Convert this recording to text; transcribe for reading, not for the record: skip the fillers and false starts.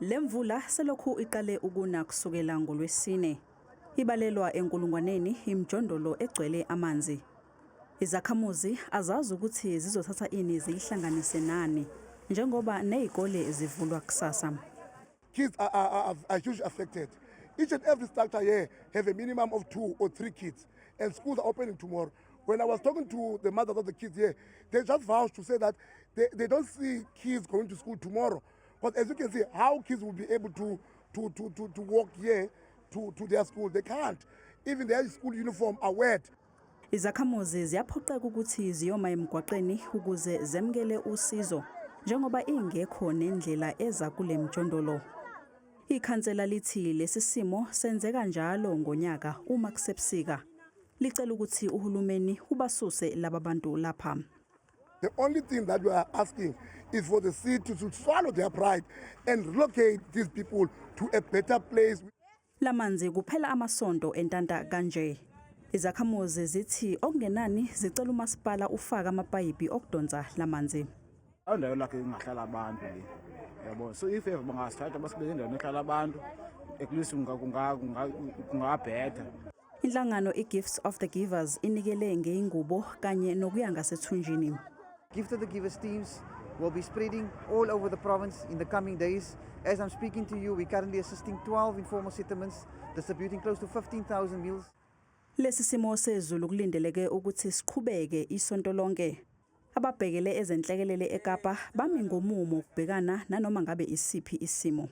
Lemvula selokhu iqale ukuna kusukela ngolwesine. Ibalelwa enkulungwaneni imijondolo egcwele amanzi. Izakhamuzi azazi ukuthi zizothatha ini ziyihlanganise nani njengoba nezikole zivulwa kusasa. Kids are hugely affected. Each and every structure here have a minimum of two or three kids, and schools are opening tomorrow. When I was talking to the mothers of the kids here, they just vouched to say that they don't see kids going to school tomorrow. But as you can see, how kids will be able to walk here to their school, they can't. Even their school uniform are wet. Izakhamuzi ziyaphoqeka ukuthi ziyoma emgwaqeni ukuze zemukele usizo njengoba ingekho nendlela eza kule mjondolo. Ikhansela lithi lesi simo senzeka njalo ngonyaka uma kusebusika. Licela ukuthi uhulumeni ubasuse laba bantu lapha. The only thing that we are asking is for the city to swallow their pride and relocate these people to a better place. Lamanzi kuphela amasonto entanta kanje. Izakhamuzi zithi okungenani zicela umasipala ufake amapayipi okudonsa lamanzi. Indawo lakhe ingahlala abantu le, yabo. So if ever bangasithatha basibeke endaweni ehlala abantu, at least kungabhetha. Inhlangano iGifts of the Givers inikele ngeingubo kanye nokuya ngasethunjini. Gift of the Givers teams will be spreading all over the province in the coming days. As I'm speaking to you, we're currently assisting 12 informal settlements, distributing close to 15,000 meals. Lesi simo sezulu kulindeleke ukuthi siqhubeke isonto lonke. Ababhekele ezenhlekelele eKapa bami ngomumo ukubhekana nanoma ngabe isiphi isimo.